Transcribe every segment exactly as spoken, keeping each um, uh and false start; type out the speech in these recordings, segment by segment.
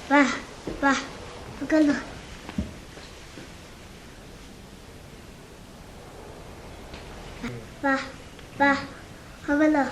ꯄꯥ, ꯄꯥ, ꯍꯧꯒꯠꯂꯣ꯫ ꯄꯥ, ꯄꯥ, ꯍꯧꯒꯠꯂꯣ꯫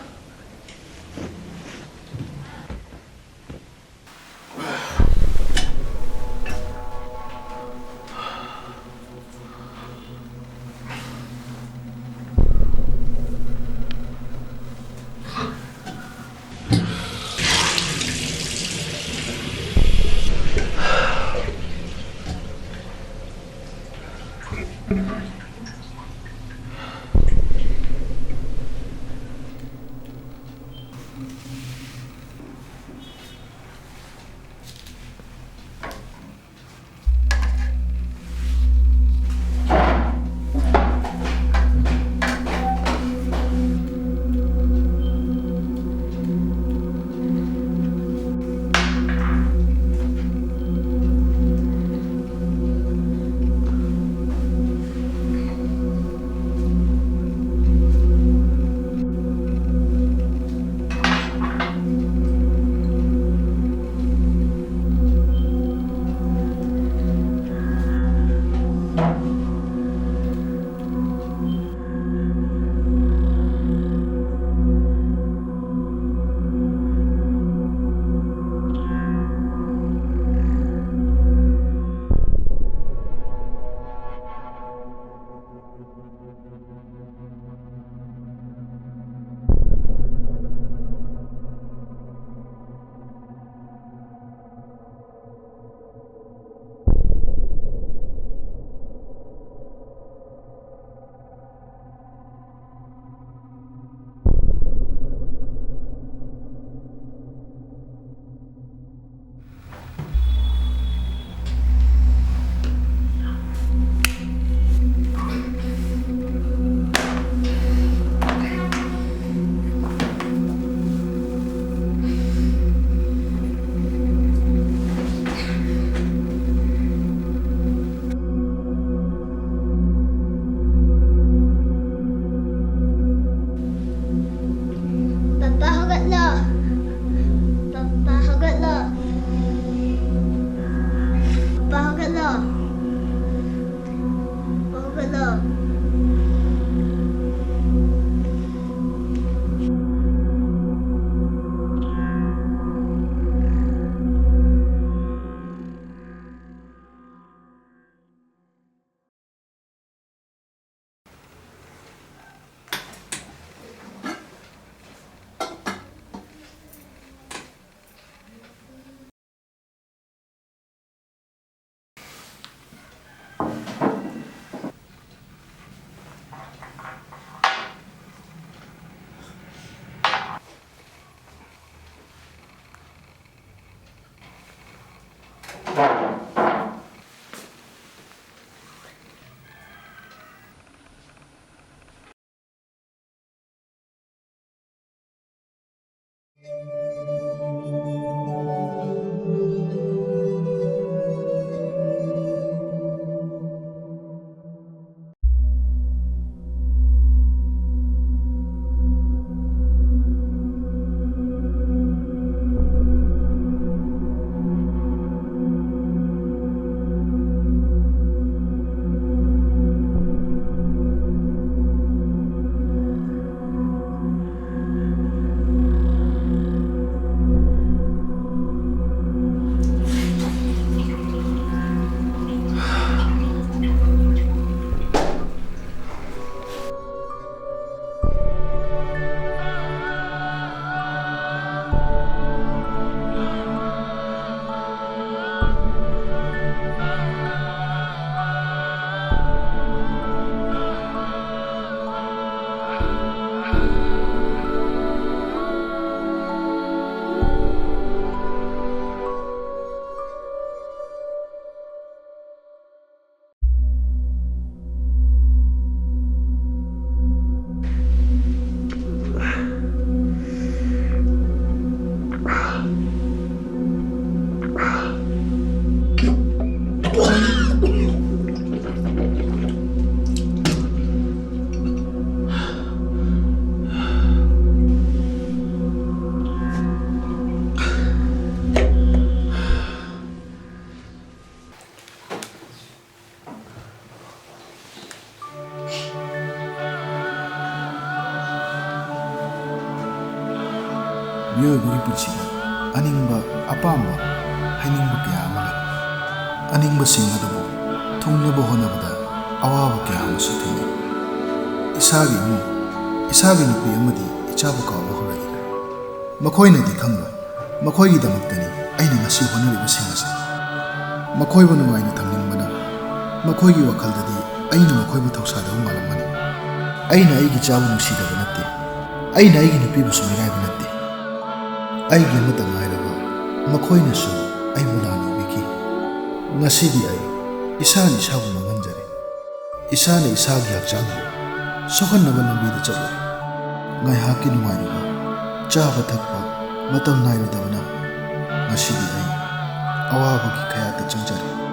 ꯃꯤꯑꯣꯏꯕꯒꯤ ꯄꯨꯟꯁꯤꯗ ꯑꯅꯤꯡꯕ, ꯑꯄꯥꯝꯕ, ꯍꯥꯏꯅꯤꯡꯕ ꯀꯌꯥ ꯑꯃ ꯂꯩ꯫ ꯑꯅꯤꯡꯕꯁꯤꯡ ꯑꯗꯨꯕꯨ ꯊꯨꯡꯅꯕ ꯍꯣꯠꯅꯕꯗ ꯑꯋꯥꯕ ꯀꯌꯥ ꯑꯃꯁꯨ ꯊꯦꯡꯅꯩ꯫ ꯏꯁꯥꯒꯤ ꯏꯃꯨꯡ, ꯏꯁꯥꯒꯤ ꯅꯨꯄꯤ ꯑꯃꯗꯤ ꯏꯆꯥꯕꯨ ꯀꯥꯎꯕ ꯍꯧꯔꯛꯏ꯫ ꯃꯈꯣꯏꯅꯗꯤ ꯈꯪꯂꯣꯏ, ꯃꯈꯣꯏꯒꯤꯗꯃꯛꯇꯅꯤ ꯑꯩꯅ ꯉꯁꯤ ꯍꯣꯠꯅꯔꯤꯕꯁꯤꯡ ꯑꯁꯤ꯫ ꯃꯈꯣꯏꯕꯨ ꯅꯨꯡꯉꯥꯏꯅ ꯊꯝꯅꯤꯡꯕꯅ ꯃꯈꯣꯏꯒꯤ ꯋꯥꯈꯜꯗꯗꯤ ꯑꯩꯅ ꯃꯈꯣꯏꯕꯨ ꯊꯧꯁꯥꯗꯕ ꯃꯥꯜꯂꯝꯒꯅꯤ꯫ ꯑꯩꯅ ꯑꯩꯒꯤ ꯏꯆꯥꯕꯨ ꯅꯨꯡꯁꯤꯗꯕ ꯅꯠꯇꯦ꯫ ꯑꯩꯅ ꯑꯩꯒꯤ ꯅꯨꯄꯤꯕꯨꯁꯨ ꯃꯤꯔꯥꯏꯕ ꯅꯠꯇꯦ꯫ ꯑꯩꯒꯤ ꯑꯃꯠꯇ ꯉꯥꯏꯔꯕ ꯃꯈꯣꯏꯅꯁꯨ ꯑꯩꯕꯨ ꯂꯥꯟꯅ ꯎꯕꯤꯈꯤ꯫ ꯉꯁꯤꯗꯤ ꯑꯩ ꯏꯁꯥꯅ ꯏꯁꯥꯕꯨ ꯃꯥꯡꯍꯟꯖꯔꯦ꯫ ꯏꯁꯥꯅ ꯏꯁꯥꯒꯤ ꯍꯛꯆꯥꯡꯕꯨ ꯁꯣꯛꯍꯟꯅꯕ ꯂꯝꯕꯤꯗ ꯆꯠꯂꯦ꯫ ꯉꯥꯏꯍꯥꯛꯀꯤ ꯅꯨꯡꯉꯥꯏꯔꯤꯕ ꯆꯥꯕ ꯊꯛꯄ ꯃꯇꯝ ꯅꯥꯏꯔꯨꯗꯕꯅ ꯉꯁꯤꯗꯤ ꯑꯩ ꯑꯋꯥꯕꯒꯤ ꯀꯌꯥꯗ ꯆꯪꯖꯔꯦ꯫